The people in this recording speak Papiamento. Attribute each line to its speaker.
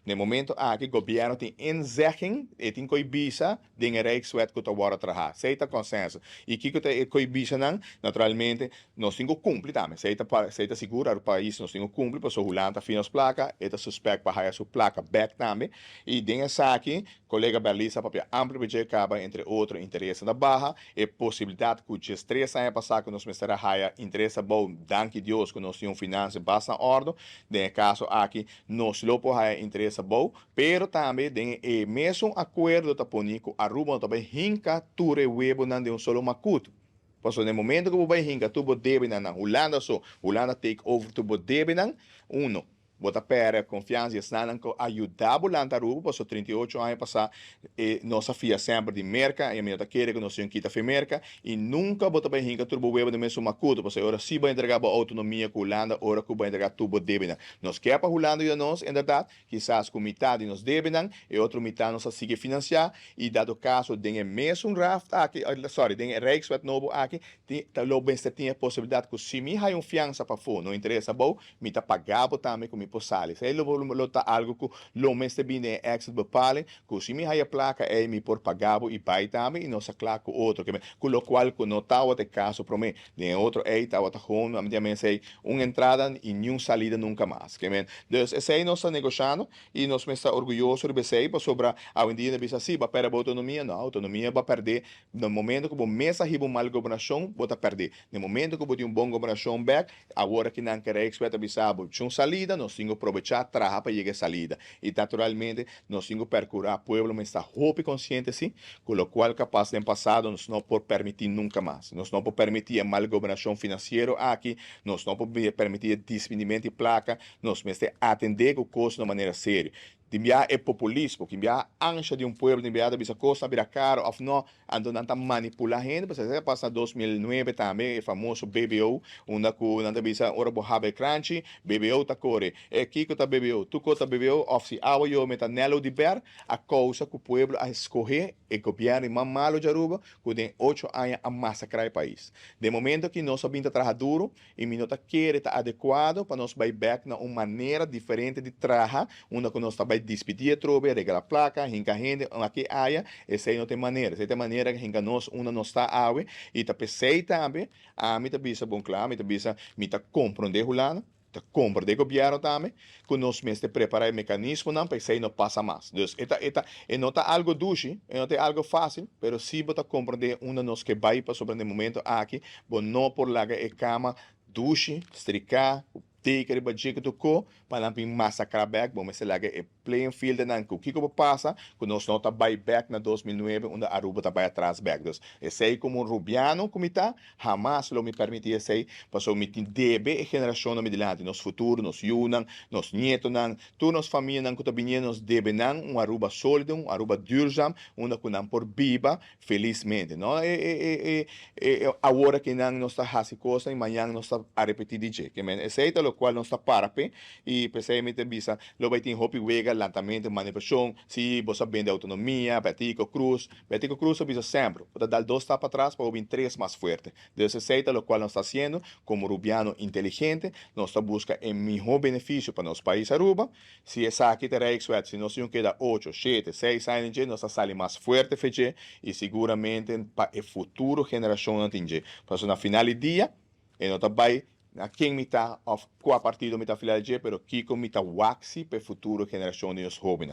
Speaker 1: Na e momento aki gobierno tin inzegging, e tin coi bisa den e Rijkswet cu ta worde traha. Esey ta consenso. Y kico ta e coi bisanan? Naturalmente nos tin cu cumpli tambe. Esey ta esey ta sigur, Aruba pais nos tin cu cumpli pasobra Hulanda ta fia nos placa, e ta suspect pa haya su placa bek tambe. Y den esaki colega Berlis a papia amplio pa dje caba entre otro interesnan ta baha, e posibilidad cu djes tres aña pasa cu nos mester a haya interes abou, danki Dios cu nos tin un financia basta na ordo, den e caso aki nos lo por haya interes abou, pero tambe den e mesun acuerdo ta poni cu Aruba no ta bay hinca tur e webonan den un solo macuto. Pasobra den momento cu bo bay hinca tur bo debenan na Hulanda so, Hulanda take over tur bo debenan, uno, bo ta perde confiansa di esnan cu a yuda bo lanta Aruba, pasobra 38 aña pasa e nos a fia semper di Merca y ami no ta kere cu nos tin un kita fi Merca y nunca bo ta bay hinca tur bo webo den mesun macuto, pasobra e ora si bo a entrega bo autonomia cu Hulanda ora cu bo a entrega tur bo debenan. Nos kier pa Hulanda yuda nos, inderdaad, kisas cu mitad di nos debenan, e otro mitad nos a sigui financia y dado caso den e mesun raft aki, sorry, den e Rijkswet nobo aki, tin, ta lo mester tin e posibilidad cu si mi haya un fiansa pafo, no interes abou, mi ta paga bo tambe cu mi por sali. Esey lo lo ta algo cu lo mester bin den e exit bepaling, cu si mi haya placa ey mi por paga bo y bay tambe y nos a cla cu otro. Cu locual cu no tawata e caso prome. Den e otro ey tawata gewoon, ami tin a mens ey, un entrada y niun salida nunca mas. Ke men, dus esey nos ta negoshando y nos mester ta orguyoso riba esey pasobra awendia nan bisa si bo a perde bo autonomia, no, autonomia bo a perde na momento cu bo mes a hiba un mal gobernacion bo ta perde. Na momento cu bo tin un bon gobernacion bek, awor aki nan ke Rijkswet a bisa bo un salida, nos tin cu probecha traha pa yega e salida. Y naturalmente nos tin cu percura pueblo mester ta hopi consciente si, cu locual capas den pasado nos no por permiti nunca mas. Nos no por permiti e mal gobernacion financiero aki, nos no por permiti e disminimento di placa, nos mester atende cu cos na manera serio. Tin biaha e populismo, tin biaha ansha di un pueblo, tin biaha ta bisa cos a bira caro of no, anto nan ta manipula hende, pasobra esaki a pasa na 2009 tambe, e famoso BBO, unda cu nan ta bisa ora bo haba e cranchi, BBO ta core. E kico ta BBO? Tur cos ta BBO of si awa yobe ta Nelo di Ber, a causa cu pueblo a escoge e gobierno di mas malo di Aruba, cu den ocho aña a masacra e pais. Den momento aki nos a bin ta traha duro, y mi no ta kere ta adecuado pa nos bay bek na un manera diferente di traha, unda cu nos ta bay dispidi atrobe, regala placa, hinca hende aki aya, esey no ta e manera. Esey ta e manera hinca nos unda nos ta awe, y ta pesey tambe ami ta bisa bon cla, mi ta bisa mi ta compronde Hulanda, ta comprende gobierno tambe, cu nos mester prepara e mecanismonan pa esey no pasa mas. Dus e ta, e ta, e no ta algo dushi, e no ta algo facil, pero si bo ta comprende unda nos ke bay pasobra na e momento aki bo no por laga e cama dushi, strica, cu teken riba dje cu tur co, pa nan bin masacra bek, bo mester laga e playing fieldnan cu kico por pasa cu nos no ta bay bek na 2009 unda Aruba ta bay atras bek. Dus esey como un Rubiano cu mi ta, hamas lo mi permiti esey, pasobra mi tin debe e generacionnan mi dilanti, nos futuro, nos yunan, nos nietonan, tur nos famianan cu ta biniendo, nos debe nan un Aruba solido, un Aruba duurzaam, unda cu nan por biba felizmente. No e e e e awor aki nan nos ta haci cosnan y mañan nos ta arepeti di dje. Ke men esey ta locual nos ta para p'e y p'esey mi ta bisa lo bay tin hopi wega, lantamento, manipulacion, si bo sa bende autonomia, Betico Croes. Betico Croes a bisa semper, bo ta dal dos stap patras pa bo bin tres mas fuerte. Dus esey ta locual nos ta haciendo como Rubiano inteligente, nos ta busca e miho beneficio pa nos pais Aruba. Si esaki ta Rijkswet, si nos tin un keda ocho, shete, seis aña den dje, nos ta sali mas fuerte fe dje y siguramente pa e futuro generacionnan tin dje. Pasobra na final di dia e no ta bay na ken mi ta of cua partido mi ta afiliado dje, pero kico mi ta wak si pa e futuro generacion di nos hobennan.